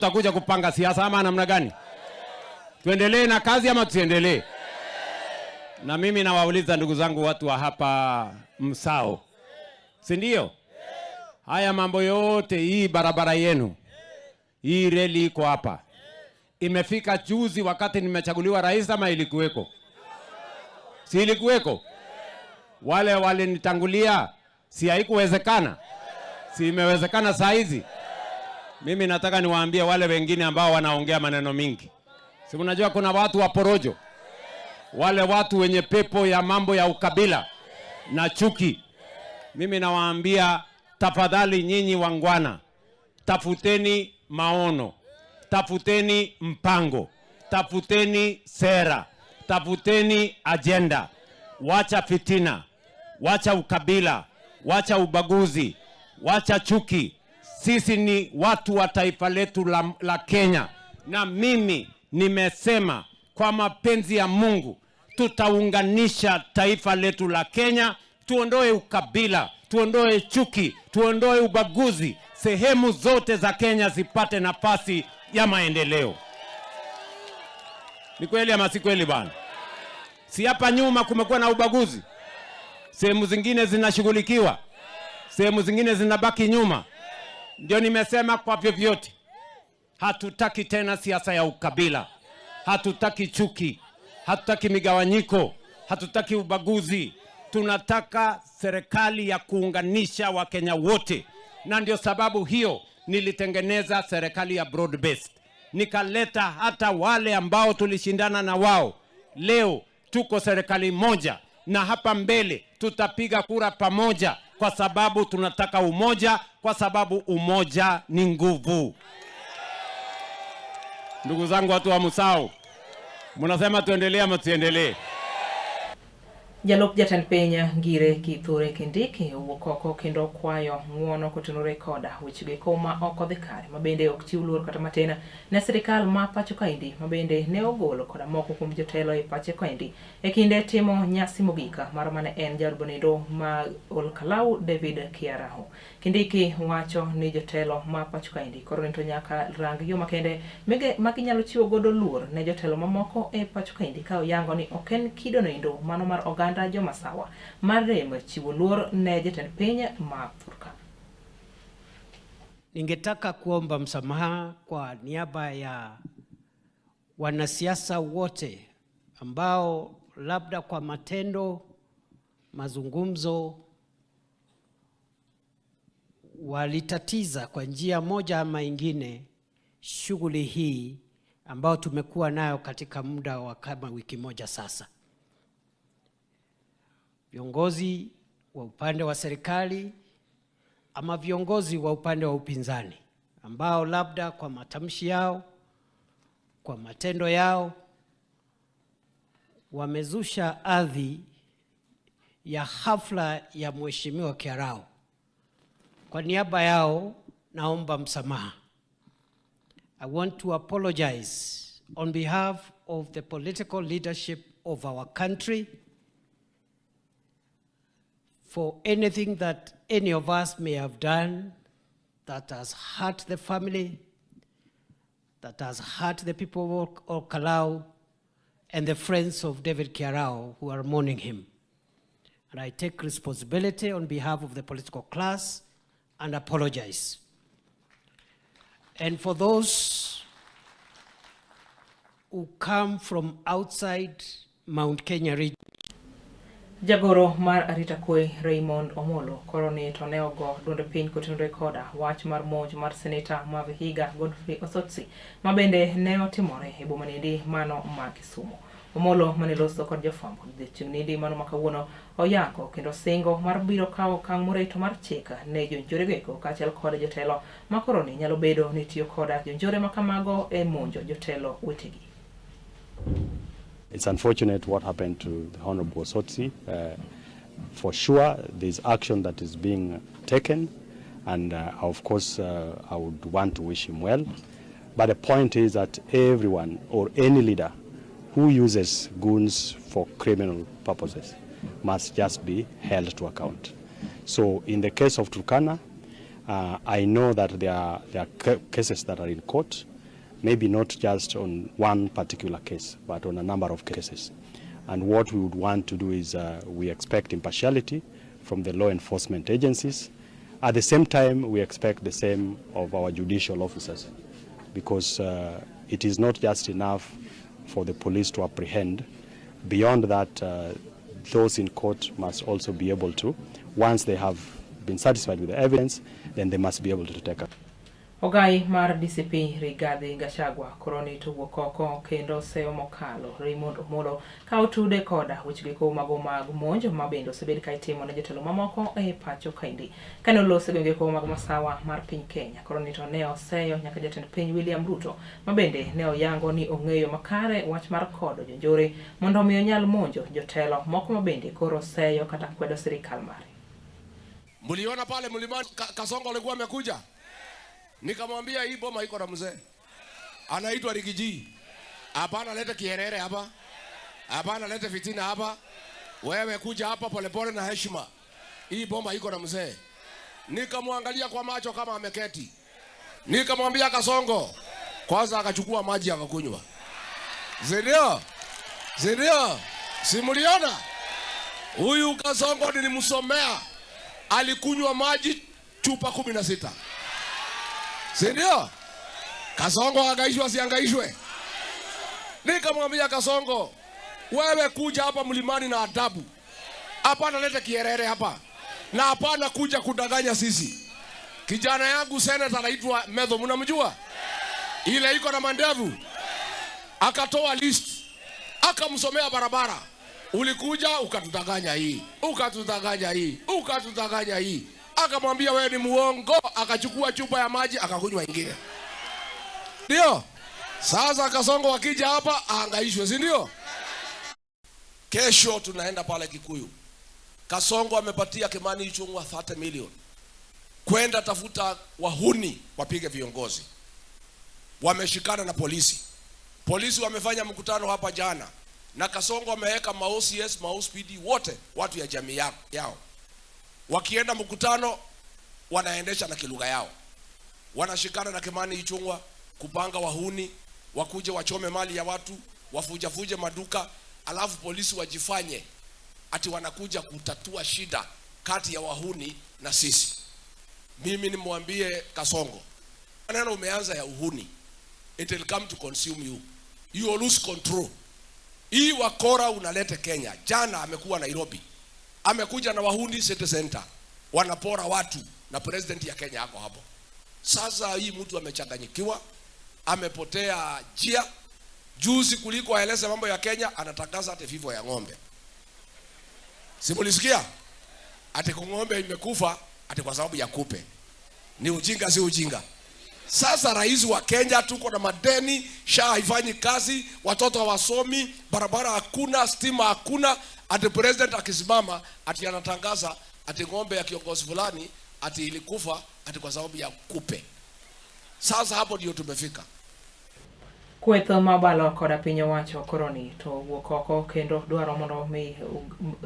Tutakuja kupanga siasa ama namna gani? Tuendelee na kazi ama tusiendelee? Na mimi nawauliza ndugu zangu, watu wa hapa Msao, si ndio? Haya mambo yote, hii barabara yenu, hii reli iko hapa, imefika juzi wakati nimechaguliwa rais ama ilikuweko? Si ilikuweko? Wale walinitangulia, si haikuwezekana? Si imewezekana saa hizi? Mimi nataka niwaambie wale wengine ambao wanaongea maneno mingi, si mnajua kuna watu wa porojo, wale watu wenye pepo ya mambo ya ukabila na chuki. Mimi nawaambia tafadhali, nyinyi waungwana, tafuteni maono, tafuteni mpango, tafuteni sera, tafuteni ajenda. Wacha fitina, wacha ukabila, wacha ubaguzi, wacha chuki. Sisi ni watu wa taifa letu la Kenya, na mimi nimesema kwa mapenzi ya Mungu tutaunganisha taifa letu la Kenya, tuondoe ukabila, tuondoe chuki, tuondoe ubaguzi, sehemu zote za Kenya zipate nafasi ya maendeleo. Ni kweli ama si kweli bana? Si hapa nyuma kumekuwa na ubaguzi, sehemu zingine zinashughulikiwa, sehemu zingine zinabaki nyuma. Ndio nimesema kwa vyovyote, hatutaki tena siasa ya ukabila, hatutaki chuki, hatutaki migawanyiko, hatutaki ubaguzi. Tunataka serikali ya kuunganisha Wakenya wote, na ndio sababu hiyo nilitengeneza serikali ya broad based, nikaleta hata wale ambao tulishindana na wao. Leo tuko serikali moja, na hapa mbele tutapiga kura pamoja, kwa sababu tunataka umoja, kwa sababu umoja ni nguvu. Ndugu zangu watu wa Musau, mnasema tuendelee ama tusiendelee? Jalup jatend piny Ngire Kithure Kindiki owuok oko kendo okwayo ng'uono kotenore koda weche go ma ok odhi kare mabende ok chiw luor kata matin ne sirikal ma pacho kaendi mabende ne ogolo koda moko kuom jotelo e pacho kaendi e kinde timo nyasi mogik mar mane en jaod bunindo ma Olkalau David Kiaraho. Kindiki wacho ni jotelo ma pacho kaendi koro ni to nyaka rang yo makende ma ginyalo chiwo godo luor ne jotelo mamoko e pacho kaendi ka oyango ni ok en kido noendo mano mar oganda jomasawa mar rem chiwo luor ne jatend piny ma thurka. Ningetaka kuomba msamaha kwa niaba ya wanasiasa wote ambao labda kwa matendo, mazungumzo walitatiza kwa njia moja ama ingine shughuli hii ambayo tumekuwa nayo katika muda wa kama wiki moja sasa. Viongozi wa upande wa serikali ama viongozi wa upande wa upinzani ambao labda kwa matamshi yao, kwa matendo yao wamezusha adhi ya hafla ya Mheshimiwa Kiarao. Kwa niaba yao naomba msamaha. I want to apologize on behalf of the political leadership of our country for anything that any of us may have done that has hurt the family, that has hurt the people of Olkalou and the friends of David Kiarao who are mourning him. And I take responsibility on behalf of the political class and apologize. And for those who come from outside Mount Kenya region, Jagoro mar arita kwe Raymond Omolo koro ni to ne ogo duonde piny kotenore koda wach mar monj mar seneta ma Vihiga Godfrey Osotsi ma bende ne otimore e boma nendi mano ma Kisumu. Omolo mane loso kod jofwambo odiochieng' nendi mano ma kawuono oyango kendo singo mar biro kawo okang' moreto mar chik ne jonjore goeko kaachiel kod jotelo ma koro ni nyalo bedo ni tiyo koda jonjore ma kamago e monjo jotelo wetegi. It's unfortunate what happened to the Honorable Osotsi. For sure, there's action that is being taken, and of course, I would want to wish him well. But the point is that everyone or any leader who uses goons for criminal purposes must just be held to account. So in the case of Turkana, I know that there are cases that are in court. Maybe not just on one particular case, but on a number of cases. And what we would want to do is we expect impartiality from the law enforcement agencies. At the same time, we expect the same of our judicial officers, because it is not just enough for the police to apprehend. Beyond that, those in court must also be able to, once they have been satisfied with the evidence, then they must be able to take up. Ogai mar DCP Rigathi Gachagua koroni to wuok oko kendo seyo mokalo Raymond Omolo ka otude koda wechego mago mag monj ma bende osebed ka itimo ne jotelo mamoko e pacho kaendi. Kane oloso e gwenge mag masawa mar piny Kenya, koroni to ne oseyo nyaka jatend piny William Ruto ma bende ne oyango ni ong'eyo makare wach mar kodo jonjore mondo omi onyal monjo jotelo moko ma bende koro seyo kata kwedo sirikal mare. Mliona pale mlimani Kasongo alikuwa amekuja, nikamwambia hii boma iko na mzee anaitwa Riggy G. Hapana, lete kiherehere hapa, hapana, lete fitina hapa. Wewe kuja hapa polepole na heshima, hii boma iko na mzee. Nikamwangalia kwa macho kama ameketi, nikamwambia Kasongo, kwanza akachukua maji akakunywa. Sindio? Sindio? Simuliona huyu Kasongo nilimsomea, alikunywa maji chupa 16. Sindio? Kasongo angaishwe asiangaishwe? Nikamwambia Kasongo, wewe kuja hapa mlimani na adabu. Hapana leta kiherehere hapa. Na hapana kuja kudanganya sisi. Kijana yangu senator anaitwa Methu, mnamjua? Ile iko na mandevu. Akatoa list. Akamsomea barabara. Ulikuja ukatudanganya hii, ukatudanganya hii, ukatudanganya hii. Akamwambia wewe ni muongo, akachukua chupa ya maji akakunywa ingine. Ndio? Sasa Kasongo akija hapa ahangaishwe, si ndio? Kesho tunaenda pale Kikuyu. Kasongo amepatia Kimani Ichung'wah 30 million kwenda tafuta wahuni wapige viongozi. Wameshikana na polisi. Polisi wamefanya mkutano hapa jana, na Kasongo ameweka ma OCS, ma OCPD wote watu ya jamii yao. Wakienda mkutano wanaendesha na kilugha yao. Wanashikana na Kimani Ichung'wah kupanga wahuni wakuje wachome mali ya watu, wafujafuje maduka, alafu polisi wajifanye ati wanakuja kutatua shida kati ya wahuni na sisi. Mimi nimwambie Kasongo, maneno umeanza ya uhuni, it will come to consume you. You will lose control. Hii wakora unalete Kenya. Jana amekuwa Nairobi, amekuja na wahuni City Center, wanapora watu na president ya Kenya ako hapo. Sasa hii mtu amechanganyikiwa, amepotea njia. Juzi kuliko aeleze mambo ya Kenya, anatangaza ati vifo ya ng'ombe. Simulisikia? Ati ng'ombe imekufa ati kwa sababu ya kupe. Ni ujinga, si ujinga? Sasa rais wa Kenya, tuko na madeni, SHA haifanyi kazi, watoto hawasomi, barabara hakuna, stima hakuna. Ati president akisimama ati anatangaza ati ng'ombe ya kiongozi fulani ati ilikufa ati kwa sababu ya kupe. Sasa hapo ndio tumefika. Kweth mabalo koda piny owacho koroni to wuok oko kendo dwaro mondo mi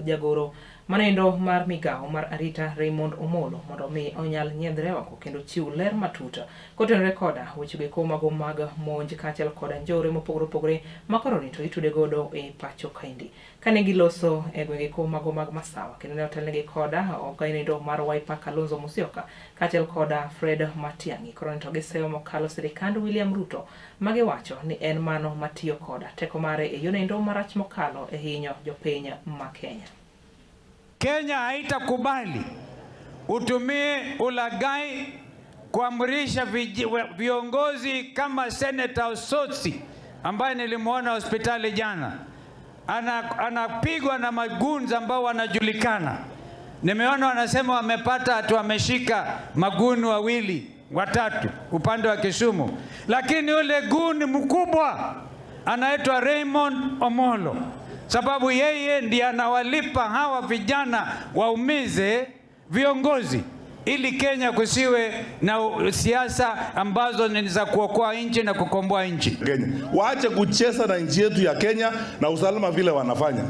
jagoro manendo mar migawo mar arita Raymond Omolo mondo mi onyal nyiedhre oko kendo chiw ler matut kotenore koda wechego eko mago mag monj kaachiel koda njore mopogore opogore ma koroni to itude godo e pacho kaendi. Kane giloso e gwenge eko mago mag Masawa kendo ne otelnegi koda ogainendo mar Wiper Kalonzo Musyoka kaachiel koda Fred Matiang'i koroni to giseyo mokalo sirikand William Ruto magiwacho ni en mano matiyo koda teko mare e yono marach mokalo e hinyo jopiny ma Kenya. Kenya haitakubali utumie ulaghai kuamrisha viongozi kama Senator Osotsi ambaye nilimwona hospitali jana anapigwa na magunzi ambao wanajulikana. Nimeona wanasema wamepata ati wameshika maguni wawili watatu upande wa Kisumu, lakini yule guni mkubwa anaitwa Raymond Omolo, sababu yeye ndiye anawalipa hawa vijana waumize viongozi ili Kenya kusiwe na siasa ambazo ni za kuokoa nchi na kukomboa nchi. Kenya waache kucheza na nchi yetu ya Kenya na usalama vile wanafanya.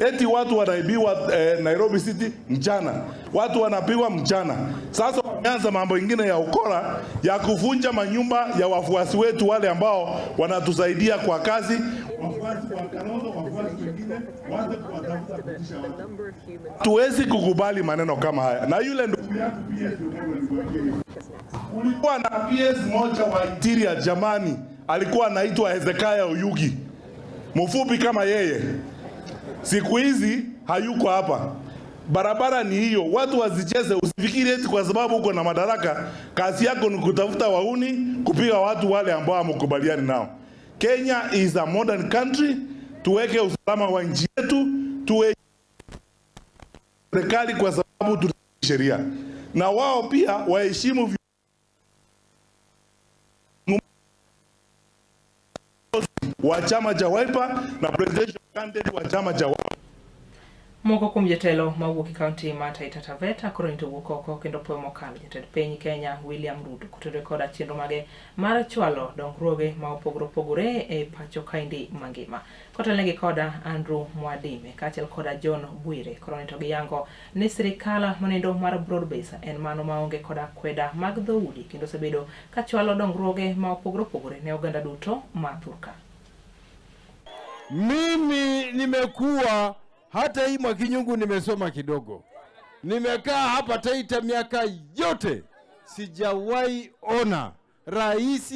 Eti watu wanaibiwa Nairobi City mchana, watu wanapigwa mchana. Sasa Wameanza mambo ingine ya ukora ya kuvunja manyumba ya wafuasi wetu wale ambao wanatusaidia kwa kazi, wafuasi wa Kalonzo, wafuasi wengine waanze kuwatafuta kutisha watu. Tuwezi kukubali maneno kama haya. Na yule ndugu yangu PS, kulikuwa na PS moja wa Interior jamani, alikuwa anaitwa Hezekiah Oyugi, mfupi kama yeye. Siku hizi hayuko hapa. Barabara ni hiyo, watu wasicheze. Usifikiri eti kwa sababu uko na madaraka kazi yako ni kutafuta wahuni, kupiga watu wale ambao hamkubaliani nao. Kenya is a modern country. Tuweke usalama wa nchi yetu, tuwe serikali kwa sababu tuna sheria, na wao pia waheshimu wa chama cha Wiper na presidential candidate wa chama cha Wiper. Moko kuom jotelo mawuok e kaunti ma Taita Taveta koro nito wuok oko kendo puoyo mokalo jatend piny Kenya William Ruto kotenore koda chenro mage mar chwalo dongruoge ma opogore opogore e pacho kaendi mangima. Kotelnegi koda Andrew Mwadime kaachiel koda John Bwire koro nito giyango ni sirikal manendo mar broad base en mano maonge koda kweda mag dhoudi kendo osebedo kachwalo dongruoge ma opogore opogore ne oganda duto ma thurka. Mimi nimekuwa hata hii Mwakinyungu nimesoma kidogo, nimekaa hapa Taita miaka yote, sijawahi ona rais